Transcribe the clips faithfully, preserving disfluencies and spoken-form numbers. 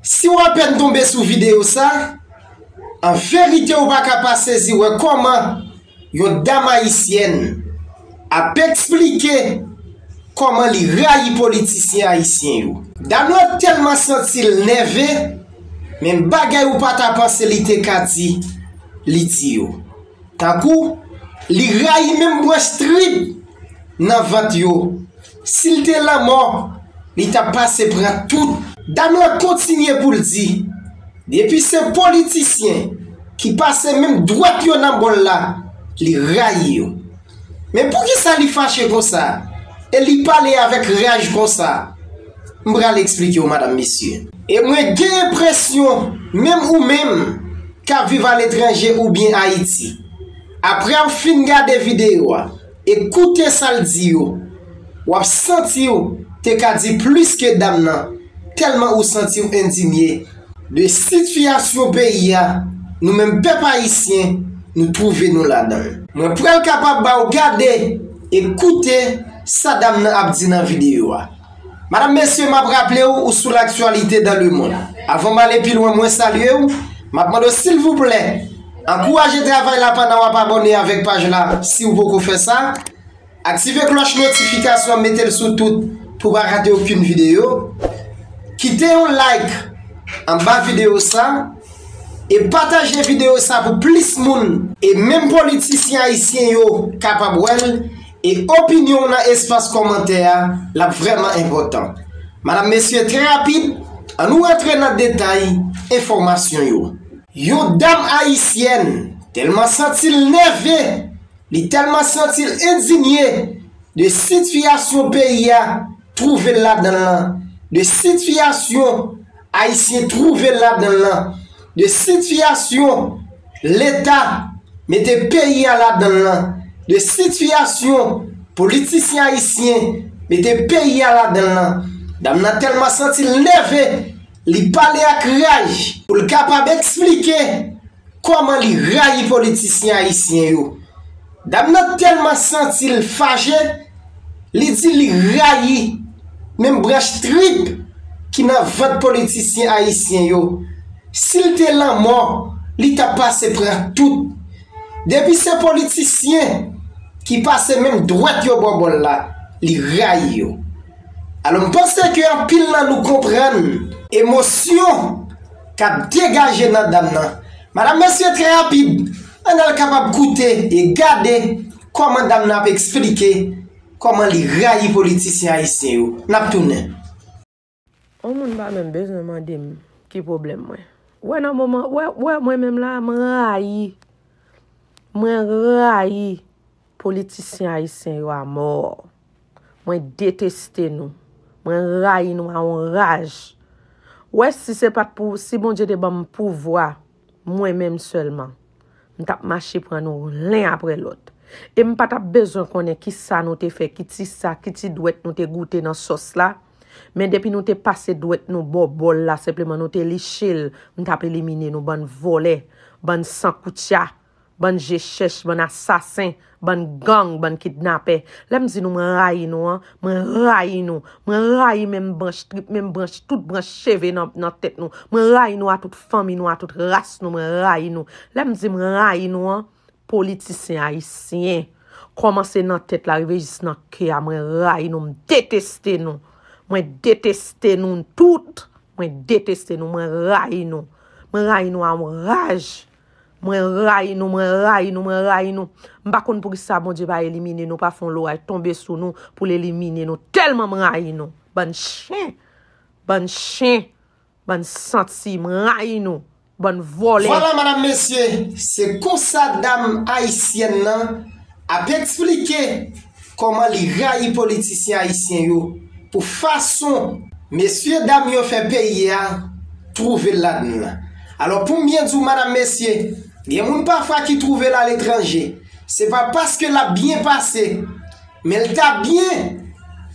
Si w apèn tonbe sou videyo sa, an verite ou pa ka pa sezi wè kòman yon dam ayisyèn ap eksplike kòman li rayi politisyen ayisyen yo. Dam lan tèlman santi l nève, men bagay ou pa ta panse li te ka di, li di yo. Tankou, li rayi menm branch trip nan vant yo. Si l te lanmò, li t ap pase pran tout. Dam lan kontinye pou l di, depi se politisyen ki pase menm dwèt yo nan bòl la, li rayi yo. Men poukisa li fache konsa? E li pale avèk raj konsa? M pral eksplike w, madanm, mesye. E mwen gen enpresyon, menm ou menm, k ap viv aletranje oubyen Ayiti, apre w fin gade videyo a e koute sa l di yo, w ap santi w te ka di plis ke dam nan, tèlman ou santi w endinye de sitiyasyon peyi a, nou menm pèp ayisyen, nou twouve nou ladan l. Mwen pral kapab ba w gade e koute sa dam nan ap di nan videyo a. Madanm, mesye, m ap raple w, ou sou L'actualité dans le monde. Avan m ale pi lwen, mwen salye w. M ap mande w, silvouplè, ankouraje travay la pandan w ap abòne avèk paj la, si w poko fè sa. Aktive klòch notifikasyon an, mete l sou tout pou w pa rate okenn videyo. Kite yon like anba videyo sa e pataje videyo sa pou plis moun. E menm politisyen ayisyen yo kapab wè l e opinyon w nan espas kòmantè a, l ap vrèman enpòtan. Madanm, mesye, trè rapid, ann nou rantre nan detay enfòmasyon yo. Yon dam ayisyèn tèlman santi l nève, li tèlman santi l endinye de sitiyasyon peyi a twouve l ladan l lan, de sitiyasyon ayisyen twouve l ladan l lan, de sitiyasyon Leta mete peyi a ladan l lan, de sitiyasyon politisyen ayisyen mete peyi a ladan l lan. Dam nan tèlman santi l nève, li pale ak raj pou l kapab eksplike kòman li rayi politisyen ayisyen yo. Dam nan tèlman santi l fache, li di li rayi menm branch trip ki nan vant politisyen ayisyen yo. Si l te lanmò, li t ap pase pran tout. Depi se politisyen ki pase menm dwèt yo bò bòl la, li rayi yo. Alò, m panse ke anpil nan nou konprann emosyon k ap degaje nan dam nan. Madanm, mesye, trè rapid, ann al kapab koute e gade kòman dam nan ap eksplike kòman li rayi politisyen ayisyen yo. N ap tounen. Yon moun pa menm bezwen mande m ki pwoblèm mwen. Wè nan moman, wè, wè mwen menm la, m rayi. Mwen rayi politisyen ayisyen yo amò. Mwen deteste nou. Mwen rayi nou a yon raj. Wè si se pa t pou, si Bondye te ban m pouvwa, mwen menm sèlman, m t ap mache pran nou len apre lòt. E m pa t ap bezwen konnen ki sa nou te fè, ki ti sa, ki ti dwèt nou te goute nan sòs la. Men depi nou te pase dwèt nou bò bòl la, senpleman nou te liche l, m t ap elimine nou, bann vòlè, bann sankoutya, bann je chèch, bann asasen, bann gang, bann kidnapè. Lè m di nou mwen rayi nou an, mwen rayi nou. Mwen rayi menm branch trip, menm branch, tout branch cheve nan, nan tèt nou. Mwen rayi nou a tout fanmi nou, a tout ras nou, mwen rayi nou. Lè m di mwen rayi nou an, politisyen ayisyen, kòmanse nan tèt la, rive jis nan kè a, mwen rayi nou, m deteste nou. Mwen deteste nou tout. Mwen deteste nou, mwen rayi nou. Mwen rayi nou a yon raj. Mwen rayi nou, mwen rayi nou, mwen rayi nou. M pa konn poukisa Bondye pa elimine nou, pa fè yon loray tonbe sou nou pou l elimine nou. Tèlman m rayi nou. Bann chen. Bann chen. Bann santi, m rayi nou. Bann vòlè. Vwala, madanm, mesye, se konsa dam ayisyèn nan ap eksplike kòman li rayi politisyen ayisyen yo pou fason mesye dam yo fè peyi a twouve l ladan l lan. Alò, pou m byen di w, madanm, mesye, gen moun pafwa ki twouve l aletranje, se pa paske l ap byen pase, men l ta byen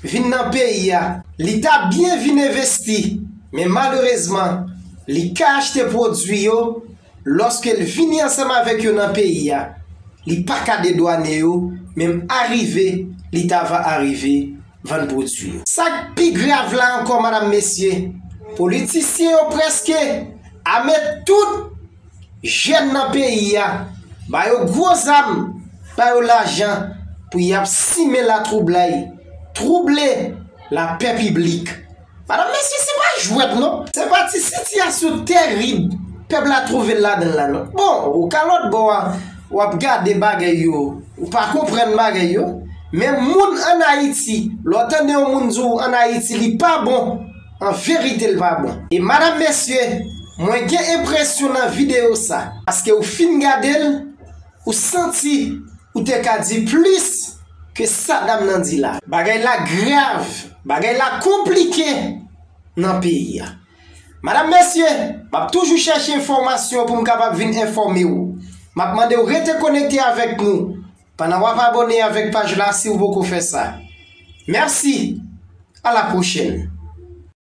vin nan peyi a, li ta byen vin envesti, men malerezman, li ka achte pwodui yo, lòske l vini ansanm avèk yo nan peyi a, li pa ka dedwane yo, menm arive li ta va arive vann pwodui yo. Sa k pi grav la ankò, madanm, mesye, Politisyen yo prèske ame tout jèn nan peyi a, ba yo gwo zam, ba yo lajan pou y ap simen latwoublay, twouble lapè piblik. Madanm, mesye, se pa jwèt non. Se pa ti sitiyasyon terib pèp la twouve l ladan l la non. Bon, ou ka lòt bò a, w ap gade bagay yo, ou pa konprann bagay yo. Men moun ann Ayiti, lè w tande yon moun di w ann Ayiti li pa bon, an verite l pa bon. E madanm, mesye, mwen gen enpresyon nan videyo sa, paske ou fin gade l, ou santi ou te ka di plis ke sa dam nan di la. Bagay la grav, bagay la konplike nan peyi a. Madanm, mesye, m ap toujou chèche enfòmasyon pou m kapab vin enfòme w. M ap mande w rete konekte avèk nou pandan w ap abòne avèk paj la si w poko fè sa. Mèsi, a la pwochèn.